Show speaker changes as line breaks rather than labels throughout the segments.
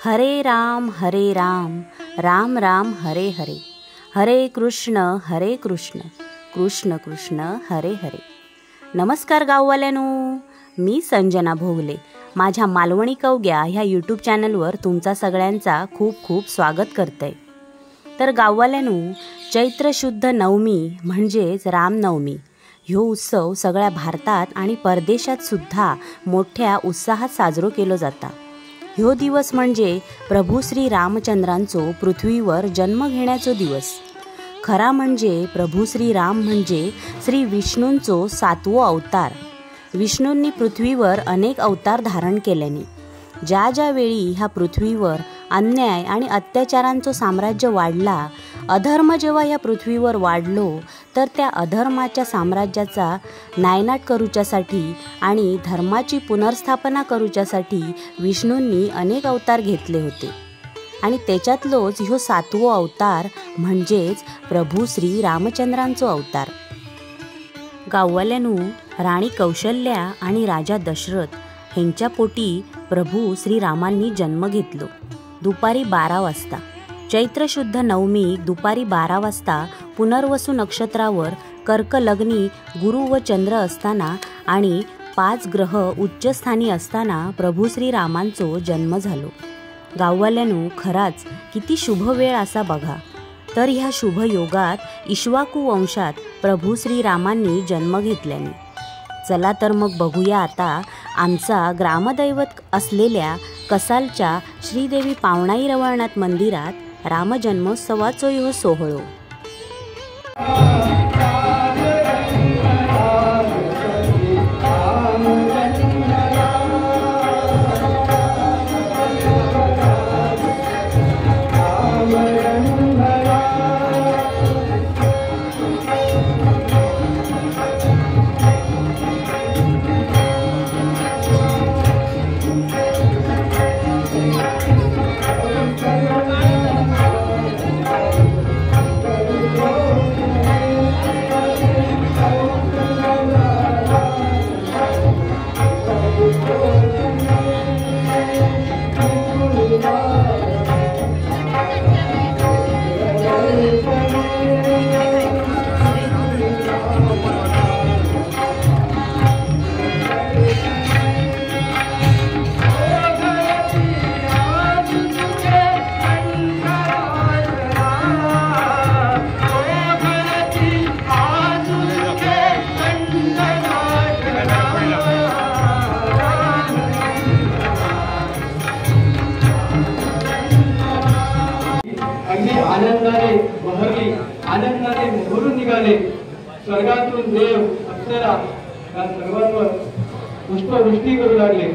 हरे राम राम राम हरे हरे, हरे कृष्ण कृष्ण कृष्ण हरे हरे। नमस्कार गाववाल्यांनो, मी संजना भोगले माझ्या मालवणी कवग्या ह्या यूट्यूब चॅनलवर तुमचा सगळ्यांचा खूप खूप स्वागत करते। तर गाववाल्यांनो, चैत्र शुद्ध नवमी म्हणजेच रामनवमी ह्यो उत्सव सगळ्या भारतात आणि परदेशात सुद्धा मोठ्या उत्साहात साजरो केलो जाता। ह्यो दिवस म्हणजे प्रभू श्री रामचंद्रांचो पृथ्वीवर जन्म घेण्याचो दिवस। खरा म्हणजे प्रभू श्री राम म्हणजे श्री विष्णूंचो सातवो अवतार। विष्णूंनी पृथ्वीवर अनेक अवतार धारण केल्याने ज्या ज्या वेळी ह्या पृथ्वीवर अन्याय आणि अत्याचारांचो साम्राज्य वाढला, अधर्म जेव्हा ह्या पृथ्वीवर वाढलो तर त्या अधर्माच्या साम्राज्याचा नायनाट करूच्यासाठी आणि धर्माची पुनर्स्थापना करूच्यासाठी विष्णूंनी अनेक अवतार घेतले होते आणि त्याच्यातलोच ह्यो सातवो अवतार म्हणजेच प्रभू श्री रामचंद्रांचो अवतार। गाववाल्यांनो, राणी कौशल्या आणि राजा दशरथ ह्यांच्या पोटी प्रभू श्रीरामांनी जन्म घेतलो। दुपारी 12 वाजता चैत्र शुद्ध नवमी दुपारी 12 वाजता पुनर्वसू नक्षत्रावर कर्कलग्नी गुरु व चंद्र असताना आणि 5 ग्रह उच्चस्थानी असताना प्रभू श्रीरामांचो जन्म झालो। गाववाल्यांनो, खराच किती शुभ वेळ असा बघा। तर ह्या शुभ योगात इक्ष्वाकू वंशात प्रभू श्रीरामांनी जन्म घेतल्याने चला तर मग बघूया आता आमचा ग्रामदैवत असलेल्या कसालच्या श्रीदेवी पावणाई रवळनाथ मंदिरात रामजन्मोत्सवाचो ह्यो सोहळो।
आनंदाने बहरली, आनंदाने मोहरून निघाले। स्वर्गातून देव अप्सरा या सर्वांवर पुष्पवृष्टी करू लागले।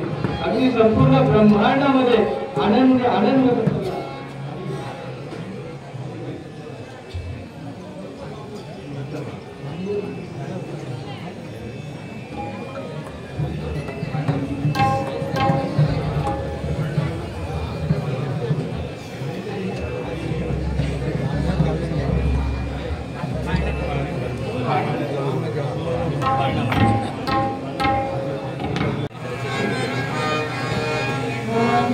अगदी संपूर्ण ब्रह्मांडामध्ये आनंद आनंद पसरला।
Oh,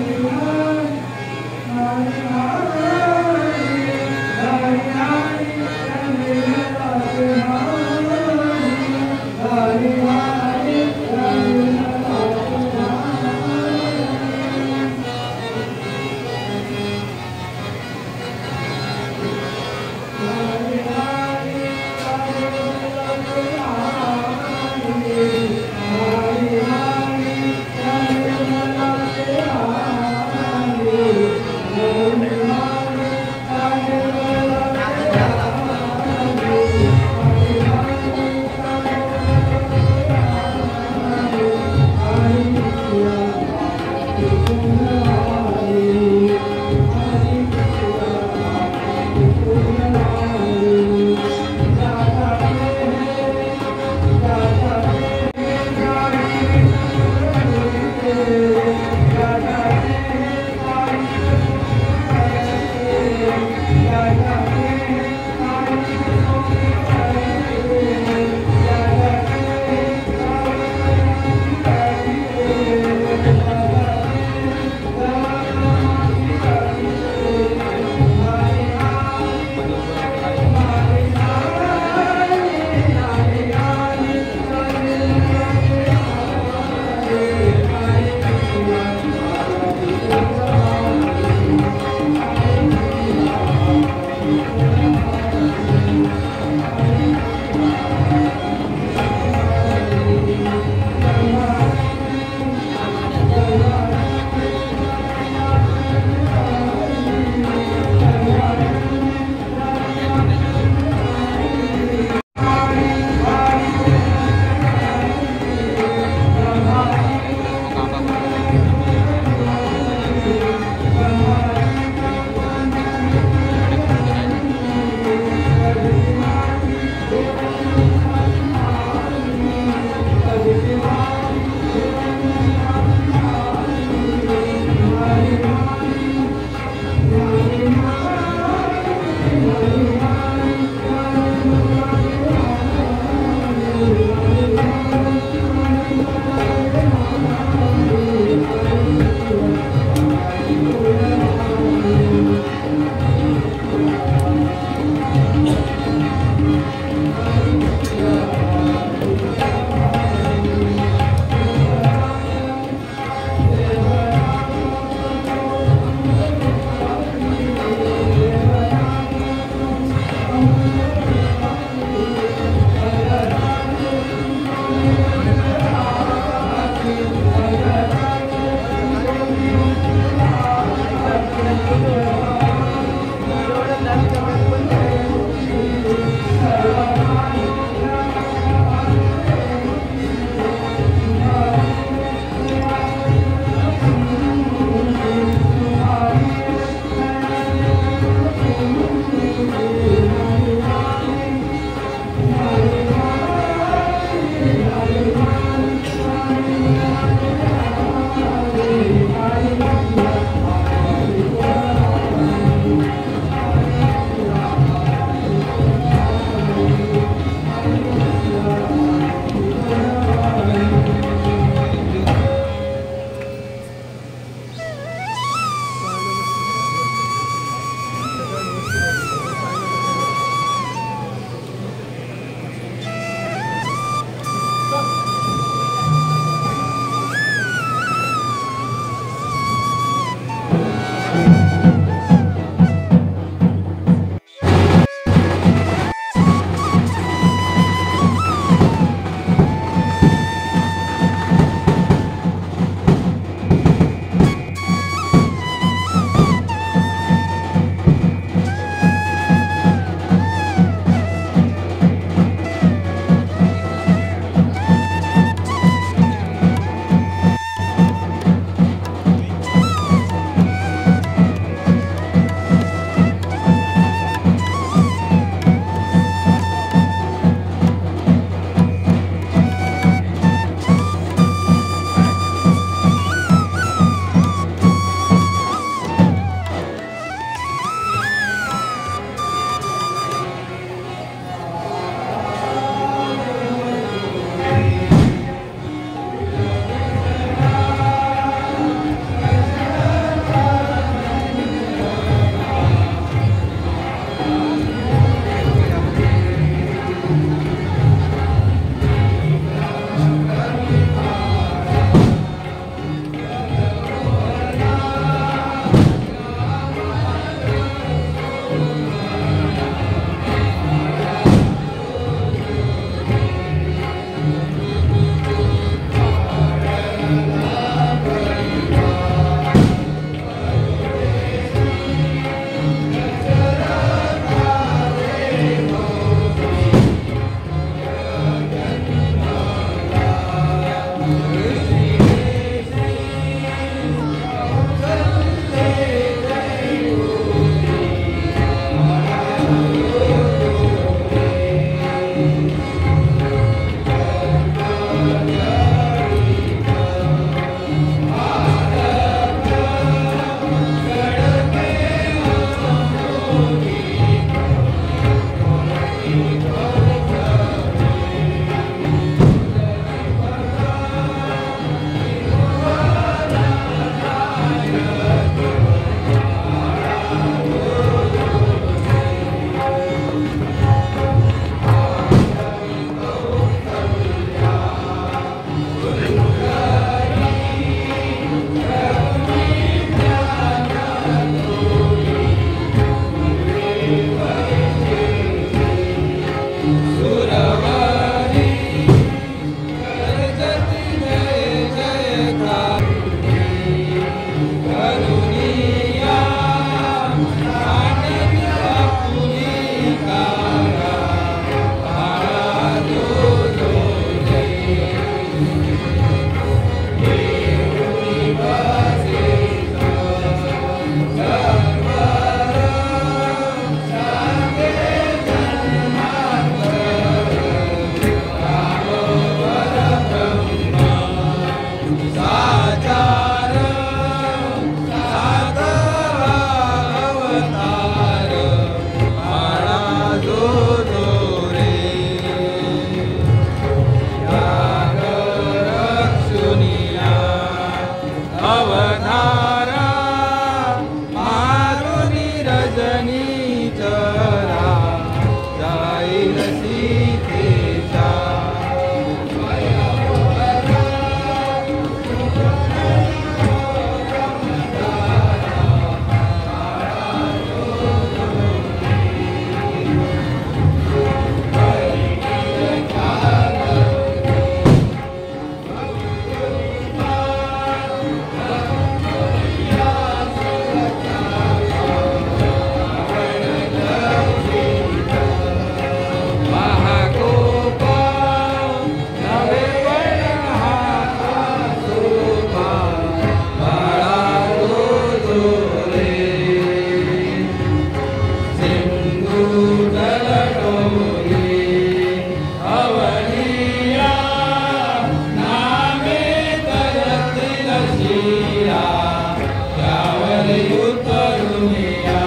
दुनिया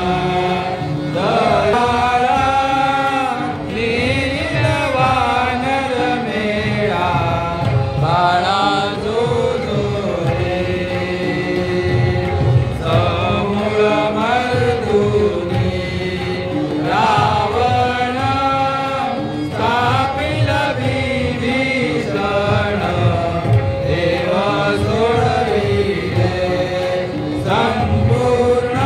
दयाळा लीन वानर मेळा बाळा जो जो रे समूळ मर्दुनी रावण स्थापिल विभीषण देव सोडविले संपूर्ण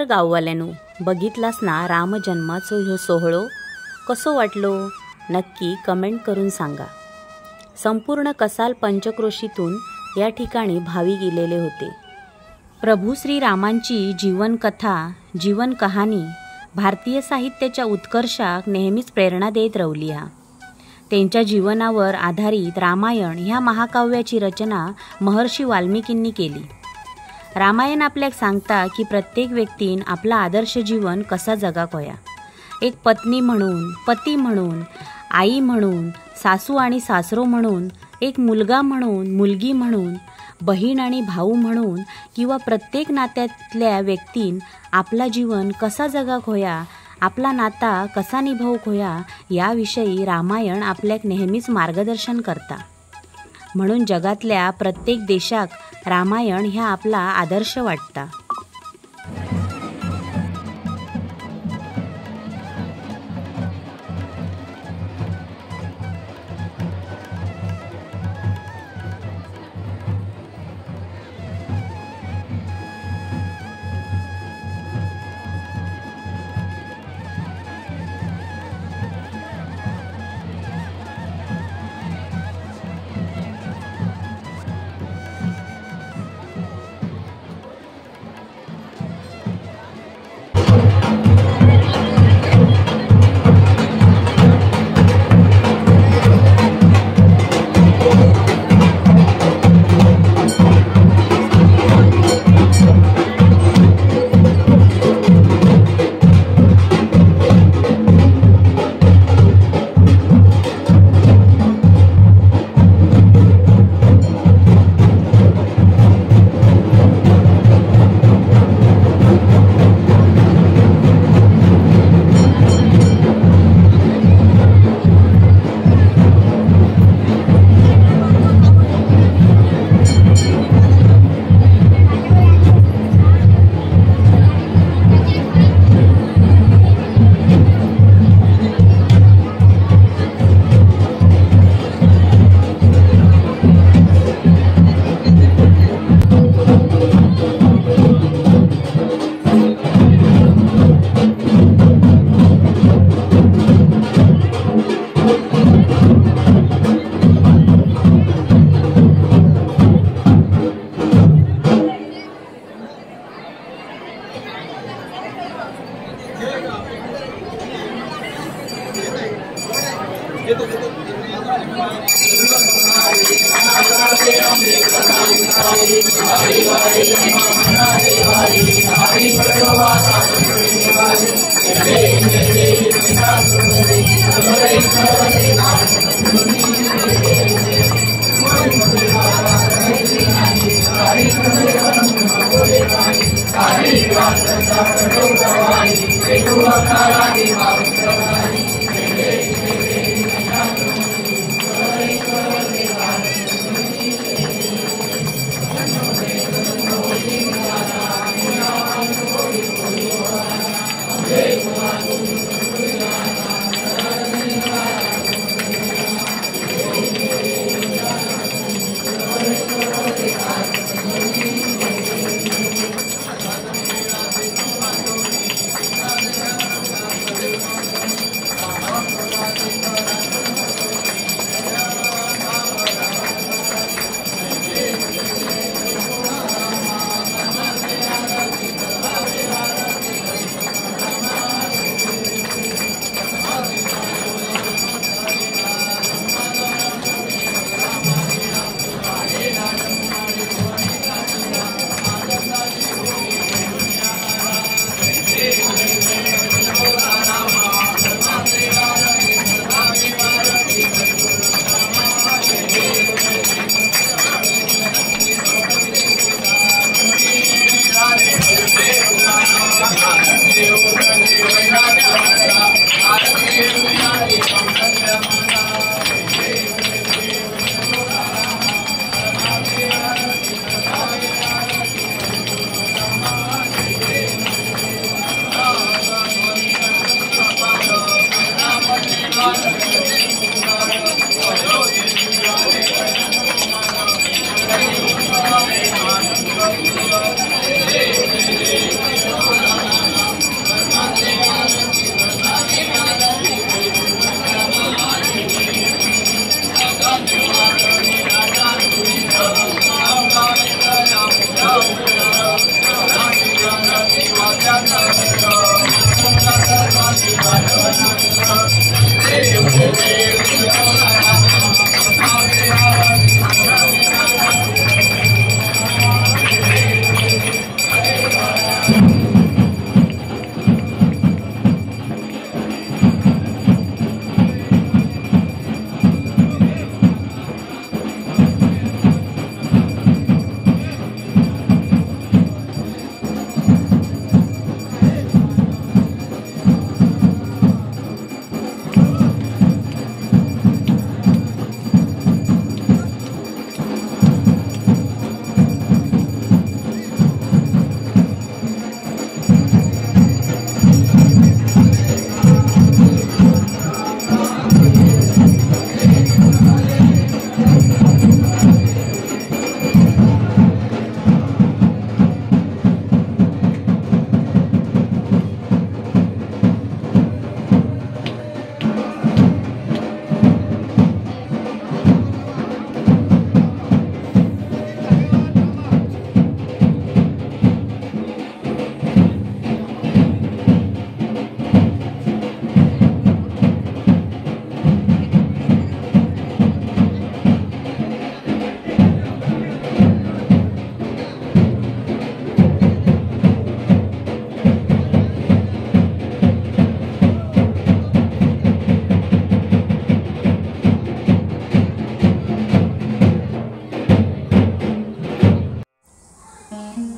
तर गाववाल्यांनो, बघितलास ना रामजन्माचो ह्यो सोहळो कसो वाटलो? नक्की कमेंट करून सांगा। संपूर्ण कसाल पंचक्रोशीतून या ठिकाणी भाविक इलेले होते। प्रभू श्रीरामांची जीवनकथा, जीवन कहाणी भारतीय साहित्याच्या उत्कर्षाक नेहमीच प्रेरणा देत रवली हा। त्यांच्या जीवनावर आधारित रामायण ह्या महाकाव्याची रचना महर्षी वाल्मिकींनी केली। रामायण आपल्याक सांगता की प्रत्येक व्यक्तीन आपला आदर्श जीवन कसा जगाक होया। एक पत्नी म्हणून, पती म्हणून, आई म्हणून, सासू आणि सासरो म्हणून, एक मुलगा म्हणून, मुलगी म्हणून, बहीण आणि भाऊ म्हणून किंवा प्रत्येक नात्यातल्या व्यक्तीन आपला जीवन कसा जगाक होया, आपला नाता कसा निभावूक होया याविषयी रामायण आपल्याक नेहमीच मार्गदर्शन करता। म्हणून जगातल्या प्रत्येक देशाक रामायण ह्या आपला आदर्श वाटता।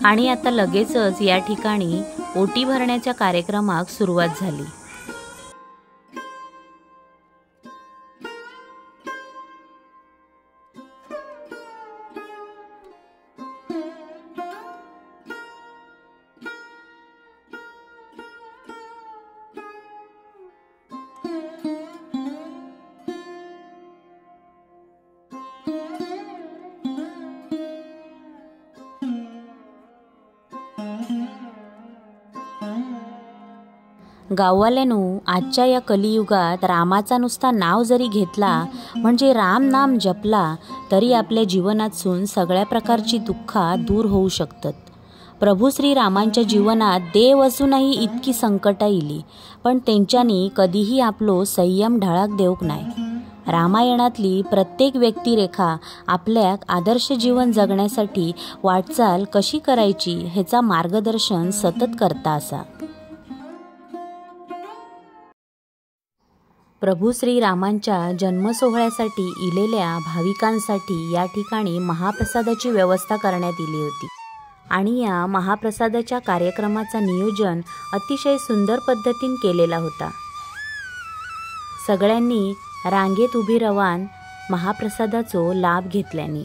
आणि आता लगेचच या ठिकाणी ओटी भरण्याच्या कार्यक्रमाक सुरुवात झाली। गाववाल्यांनो, आजच्या या कलियुगात रामाचा नुसता नाव जरी घेतला म्हणजे राम नाम जपला तरी आपल्या जीवनातून सगळ्या प्रकारची दुःखा दूर होऊ शकतात। प्रभू श्री रामांच्या जीवनात देव असूनही इतकी संकटं इली, पण त्यांच्यानी कधीही आपलो संयम ढळाक देऊक नाही। रामायणातली प्रत्येक व्यक्तिरेखा आपल्याक आदर्श जीवन जगण्यासाठी वाटचाल कशी करायची ह्याचा मार्गदर्शन सतत करता असा। प्रभू श्री रामांच्या जन्मसोहळ्यासाठी इलेल्या भाविकांसाठी या ठिकाणी महाप्रसादाची व्यवस्था करण्यात आली होती आणि या महाप्रसादाच्या कार्यक्रमाचा नियोजन अतिशय सुंदर पद्धतीने केलेला होता। सगळ्यांनी रांगेत उभी रवान महाप्रसादाचो लाभ घेतल्यानी।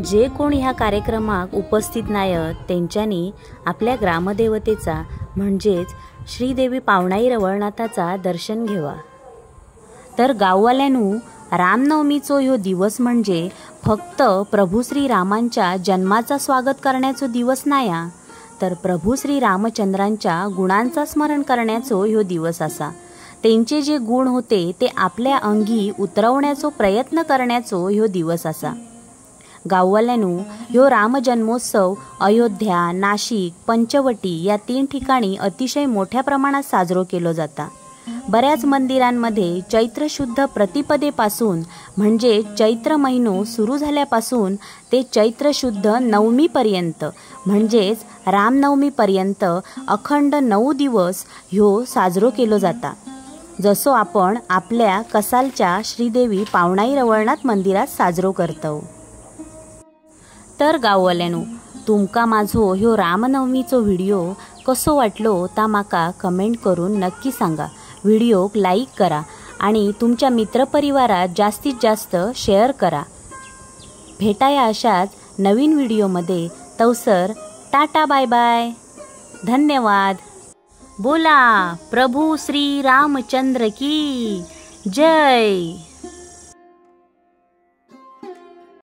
जे कोण ह्या कार्यक्रमाक उपस्थित नायत त्यांच्यानी आपल्या ग्रामदेवतेचा म्हणजेच श्रीदेवी पावणाई रवळनाथाचा दर्शन घेवा। तर गाववाल्यांनो, रामनवमीचो ह्यो दिवस म्हणजे फक्त प्रभू श्री रामांच्या जन्माचा स्वागत करण्याचो दिवस नाया, तर प्रभू श्री रामचंद्रांच्या गुणांचा स्मरण करण्याचो ह्यो दिवस असा। त्यांचे जे गुण होते ते आपल्या अंगी उतरवण्याचो प्रयत्न करण्याचो ह्यो दिवस असा। गाववाल्यांनो, ह्यो रामजन्मोत्सव अयोध्या, नाशिक, पंचवटी या 3 ठिकाणी अतिशय मोठ्या प्रमाणात साजरो केलो जाता। बऱ्याच मंदिरांमध्ये चैत्र शुद्ध प्रतिपदेपासून म्हणजे चैत्र महिनो सुरू झाल्यापासून ते चैत्र शुद्ध नवमीपर्यंत म्हणजेच रामनवमीपर्यंत अखंड 9 दिवस ह्यो साजरो केलो जाता। जसो आपण आपल्या कसालच्या श्रीदेवी पावणाई रवळनाथ मंदिरात साजरो करतो। तर गाववाल्यांनो, तुमका माझो ह्यो रामनवमीचो व्हिडिओ कसो वाटलो ता माका कमेंट करून नक्की सांगा। व्हिडिओक लाईक करा आणि तुमच्या मित्रपरिवारात जास्तीत जास्त शेअर करा। भेटाया अशाच नवीन व्हिडिओमध्ये। तवसर टाटा बाय बाय, धन्यवाद। बोला प्रभु श्री रामचंद्र की जय।